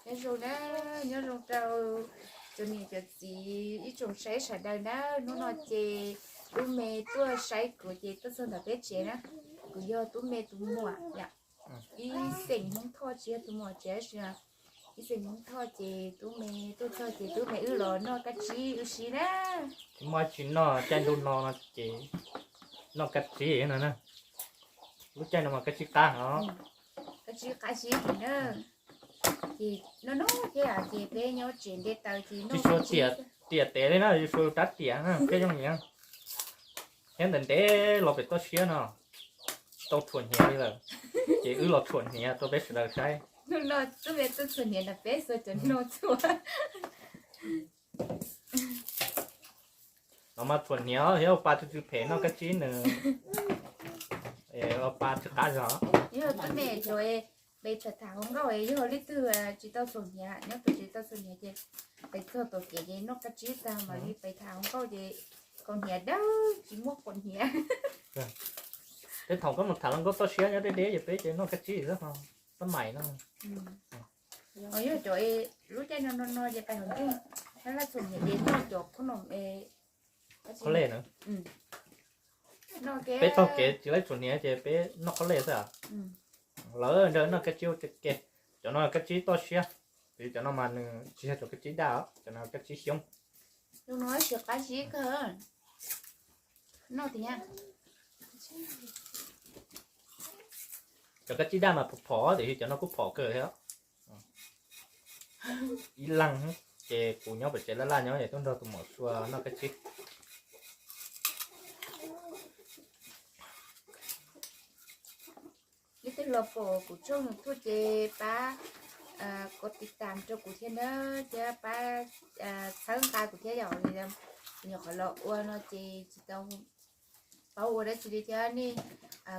Nyob zoo na, nyob zoo rau cov niam cov txiv ib tsoom saib sawv daws na. Hnub no ces tub me tuaj saib kuv ces tuaj txog ntawm peb tsev na. Kuv yog tub me tus muam yom. Ib xeem Hmoob Thoj tsis yog tus muam tsev, ib xeem Hmoob Thoj ces tub me tuaj txog ces tub me wb los noj kab tsib wb si na. Tsis muaj dab tsi noj caij ntuj no no ces noj kab tsib no na. Lub caij no mas kab tsib qab os. Kab tsib qab xwb na. Ces no no thiab ces peb nyob tsev nte taws ces noj kab tsib. Tiam tes li na, yus suav rab tiam na thiab zoo li na. Thiab ntev ntev los pem toj siab no tsis tau txhuam hniav li lawm, ces wb los txhuam hniav rau peb sawv daws saib. Hnub no tub me tuaj txhuam hniav ntawm peb xuas cov no txhuam. No mas txhuam hniav thiab ua pa txwv txwv phem noj kab tsib nws, ua pa tsis qab zog. Yog tub me cov pes tham tham hauv nkauj yog leej twg tsis tau txhuam hniav, nyob pem tsis tau txhuam hniav ces pes txog tom kev ces noj kab tsib tag mam li pes tham hauv nkauj ces kaus hniav dawb tsis muaj kaus hniav. Peb thaum koj mus tham hluas nkauj toj siab nyob deb deb ces peb ces noj kab tsib xwb ho, tab mais no. Yog cov lub caij no no no ces pais hauv nroog, laj laj txhuam hniav ces noj cov khob noom qhob lej na. Peb taug kev tsis laib txhuam hniav ces peb noj qhob lej xwb. Lawv nrog noj kab tsib ua ke, cov no kab tsib toj siab, vim cov no mas nws tsis yog cov kab tsib daj, cov no kab tsib xyoob. Zoo no siv qab zib kawg. Noj tiag. Cov kab tsib daj mas phom phom tiam sis cov no kuj phom kawg thiab. Ib leeg ces kuv nyob pem tsev laj laj nyob es tuaj nrog tus muam sua noj kab tsib. Leej twg los pom kuv tshooj YouTube ces pab kov tiv tam rau kuv thiab na, thiab pab txhawb nqa kuv thiab yom. Kuv nyuam qhuav los ua no ces tsis tau paub ua dab tsi li thiab nej,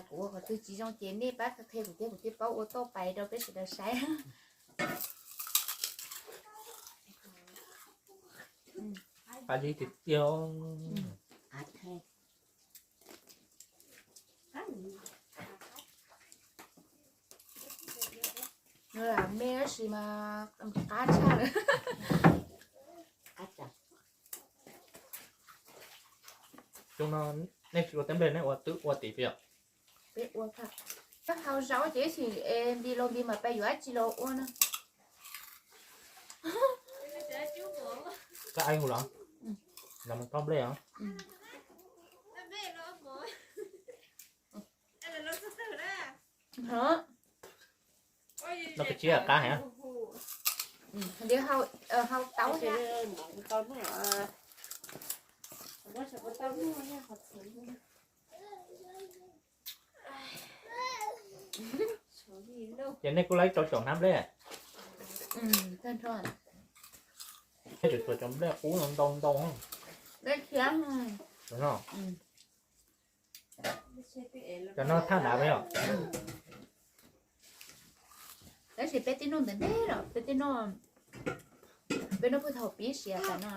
kuv ua qhov twg tsis zoo ces nej pab qhia kuv thiab kuv thiaj paub ua toj pais rau peb sawv daws saib. Qab zib tiag tiag. Me tab sis mas qab tshaj lawm. Xyoo no nej tsis ua teb nplej, nej ua twb ua tim peb yom? Peb ua, koj hau zaub ces ib sim nti los nti mas peb yuav dab tsi los ua no. Koj ai hu los? Los mus toj nplej os. Noj kab tsib qab heev. Hau tau thiab. Ces nej kuj laib rau caum hnab nplej. Tsuas cov nplej qub no ntau ntau. Cov no thaj dav peb os. Tab sis peb twb noj ntawm neb los peb twb noj, peb noj puag thaum pib siav tas no.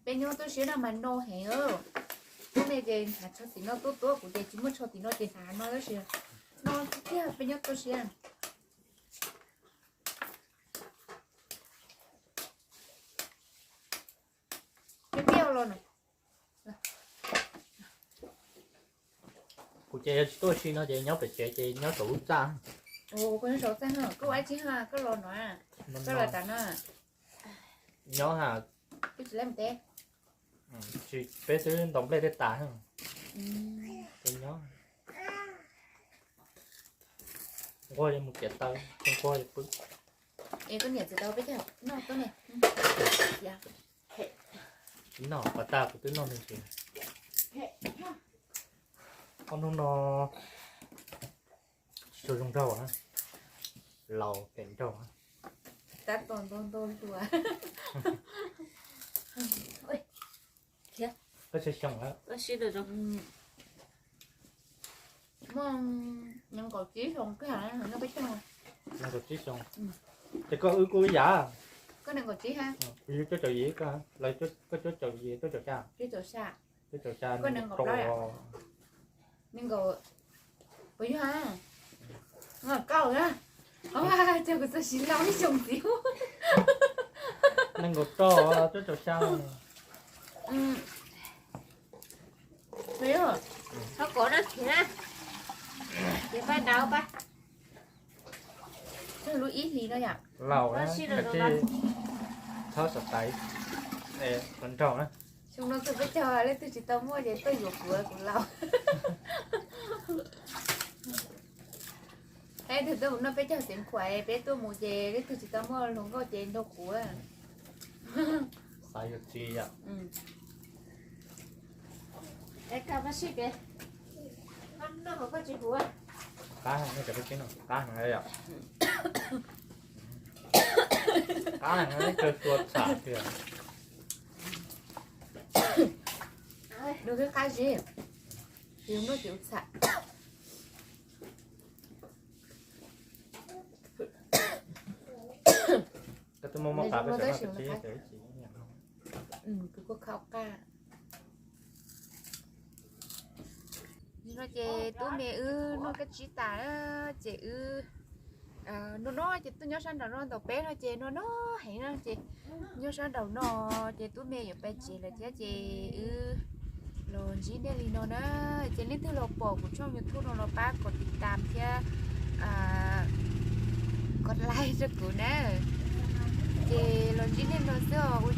Peb nyob toj siab no mas no heev. Tub me ces hnav tsho tim no tuab tuab, kuv ces tsis muaj tsho tim no ces hnav no tab sis no tiag tiag, peb nyob toj siab. Peb nyob los no. Kuv ces yog tsis tuaj si no ces nyob pem tsev ces nyob saum lub txaj. Koj nyob saum txaj, koj ua dab tsi ha, koj los no, koj los tas no. Nyob ha. Twb tsis laib mus teb. Tsis, peb twb ntaus nplej tej tas. Ces nyob. Nquag yuav mus kiav taw, nquag yuav pw. Es koj niam txiv tau peb cog noj tub me. Tsis noj, pas tag kuv twb noj me ntsis. Ob hnub no tsis tshua zoo nraug na, laus pem nraug. Tab tom ntau ntau hluas. Koj xyoo xyoo lawm. Muaj nees nkaum tsib xyoo kawg, noj peb caug. Nees nkaum tsib xyoo. Ces koj wb kuj ib yam. Koj nees nkaum tsib ha. Kuv yug cuaj caum yim, koj cuaj caum yim, cuaj caum xya. Cuaj caum xya. Koj nees nkaum plaub, nees nkaum, puas yog? Nkaum kauj na. Cog kuv txoj siv laus ib xyoos ntxiv. Nees nkaum rau, cuaj caum xya. Thov kom na, ces pab ntaub pab. Lub ib hlis no yom. Laus, thawb xav tais, qhov nraug na. Xyoo no tuaj peb caug leej twg tsis tau muaj ces tuaj yuav kuv, kuv laus. Leej twg tuaj mus noj peb caug xeev khuam, peb tuaj mus ces leej twg tsis tau muaj hluas nkauj ces nrog kuv. Xav yuav txiv yom. Qab heev, qab heev yom. Qab heev, kawg tua txham tiag. Nws qab zib, yus muab cim txham. Koj twb muab muab qab peb sawv no, kuv kuj khau qab. No ces tub me wb noj kab tsib tas na, ces wb no no ces tuaj nyob sab nraum no ntawm peb no ces no no heev na ces nyob sab nraum no ces tub me yuav pais tsev lawm thiab ces wb los ntsib nej li no na. Ces leej twg los pom kuv tshooj YouTube no los pab kom tiv tam thiab kom like rau kuv na. Ces los ntsib nej no xwb os.